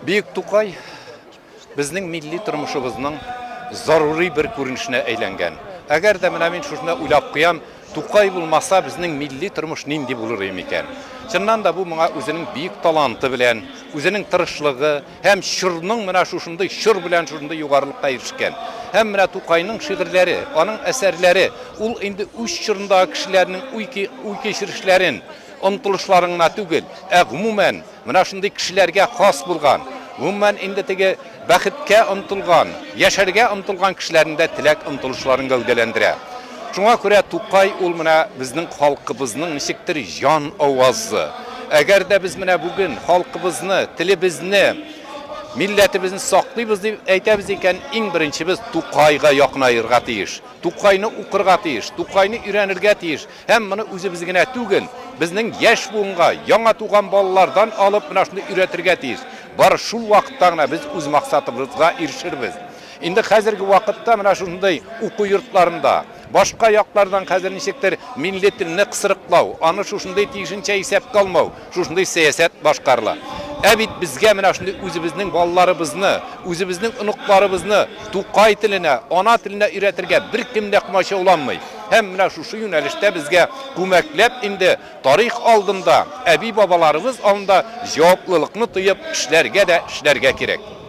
Бөек Тукай безнең милли тормышыбызның зарури бер күренешенә әйләнгән. Әгәр дә менә мин шушында уйлап куям, Тукай булмаса, безнең милли тормыш нинди булыр иде микән? Чыннан да бу моңа үзенең бөек таланты белән, үзенең тырышлыгы һәм чорның менә шушындый чор белән шушындый югарылыкка ирешкән. Һәм менә Тукайның шигырьләре, аның әсәрләре, ул инде үз чорындагы кешеләрнең уй-кичерешләрен, омтылышларын гына түгел, ә гомумән, Менә шундый кешеләргә хас булган, гомумән, инде теге бәхеткә омтылган, яшәргә омтылган кешеләрнең дә теләк-омтылышларын гәүдәләндерә. Шуңа күрә Тукай ул менә безнең халкыбызның ничектер җан авазы. Әгәр дә без менә бүген халкыбызны, телебезне, милләтебезне саклыйбыз дип әйтәбез икән, иң беренче без Тукайга якынаерга тиеш. Тукайны укырга тиеш, Тукайны өйрәнергә тиеш. Һәм моны үзебез генә түгел, безнең яшь буынга, яңа туган балалардан алып менә шуны өйрәтергә тиеш. Бары шул вакытта гына без үз максатыбызга ирешербез. Инде хәзерге вакытта менә шушындый уку йортларында, башка яклардан хәзер ничектер милли телне кысрыклау, аны шушындый тиешенчә исәпкә алмау, Шушындый сәясәт башкарыла. Ә бит безгә менә шундый үзебезнең балаларыбызны, үзебезнең оныкларыбызны Тукай теленә, ана теленә өйрәтергә беркем дә комачауламый. Һәм менә шушы юнәлештә безгә күмәкләп инде тарих алдында, әби-бабаларыбыз алдында җаваплылыкны тоеп эшләргә дә эшләргә кирәк.